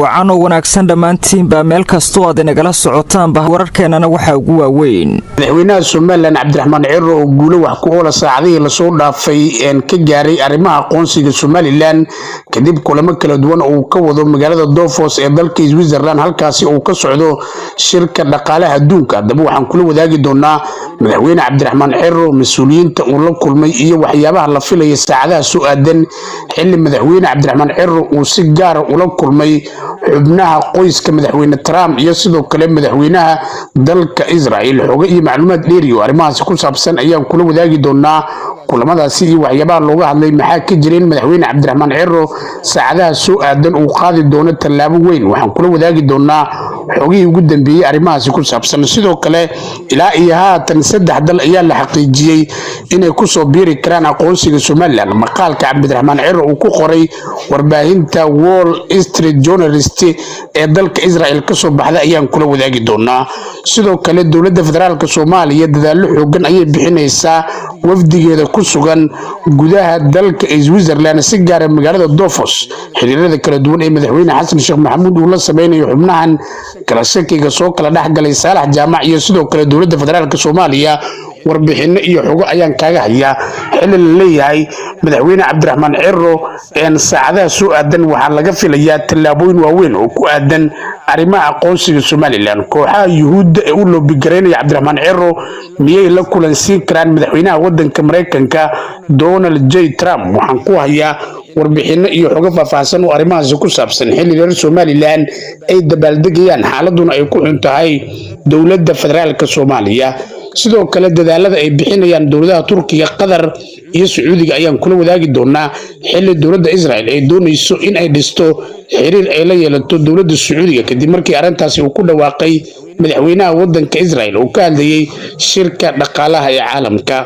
Wacanoo wanaagsan dhammaantiinbaa meel kastoo aad inagala socotaanba, wararkeennana waxaa ugu waaweyn. Madaxweynaha Somaliland Cabdiraxmaan Ciro oo guulo wax ku oola saacadihii lasoo dhaafay een ka gaaray arrimaha aqoonsiga Somaliland, kadib kulamo kala duwan oo uu ka wado magaalada Davos ee dalka Switzerland, halkaasi uu ka socdo shirka dhaqaalaha adduunka. Haddaba waxaan kula wadaagi doonaa madaxweyne Cabdiraxmaan Ciro, mas-uuliyiinta uu la kulmay iyo waxyaabaha la filaya saacadaha soo aadan, xilli madaxweyne Cabdiraxmaan Ciro uu si gaara ula kulmay xubnaha qoyska madaxweyne Trump iyo sidoo kale madaxweynaha dalka Israel. Xogo iyo macluumaad dheeri oo arrimahaasi ku saabsan ayaan kula wadaagi doonaa. Kulamadaasi iyo waxyaabaha looga hadlay, maxaa ka jireen madaxweyne Cabdiraxmaan Ciro saacadaha soo aadan uu qaadi doono tallaabo weyn? Waxaan kula wadaagi doonaa xogihii ugu dambeeyey arrimahaasi ku saabsan. Sidoo kale, ilaa iyo haatan saddex dal ayaa la xaqiijiyey inay kusoo biiri karaan aqoonsiga Somaliland. Maqaalka Cabdiraxmaan Ciro uu ku qoray warbaahinta Wall Street Journalist ee dalka Israel kasoo baxda ayaan kula wadaagi doonaa. Sidoo kale, dowladda federaalka Soomaaliya dadaallo xoogan ayay bixinaysaa. Wafdigeeda ku sugan gudaha dalka Switzerland, si gaara magaalada Davos, xiriirada kala duwan ee madaxweyne Xasan Sheekh Maxamuud uu la sameynayo xubnahan kala shakiga soo kala dhexgalay Saalax Jaamac iyo sidoo kale dowladda federaalka Soomaaliya, warbixino iyo xogo ayaan kaaga hayaa, xilli la leeyahay madaxweyne Cabdiraxmaan Ciro een saacadaha soo aadan waxaa laga filayaa tallaabooyin waaweyn oo ku aadan arrimaha aqoonsiga Somaliland. Kooxaha Yuhuudda ee u loobigareynaya Cabdiraxmaan Ciro miyay la kulansiin karaan madaxweynaha wadanka Maraykanka Donald J Trump? Waxaan ku hayaa warbixino iyo xogo faahfaahsan oo arrimahaasi ku saabsan, xilli reer Somaliland ay dabaaldegayaan, xaaladuna ay ku xun tahay dowladda federaalka Soomaaliya. Sidoo kale, dadaalada ay bixinayaan dowladaha Turkiga, Qatar iyo Sacuudiga ayaan kula wadaagi doonaa, xilli dowladda Israel ay doonayso in ay dhisto xiriir ay la yeelato dowladda Sacuudiga, kadib markii arrintaasi uu ku dhawaaqay madaxweynaha waddanka Israel oo ka hadlayay shirka dhaqaalaha ee caalamka.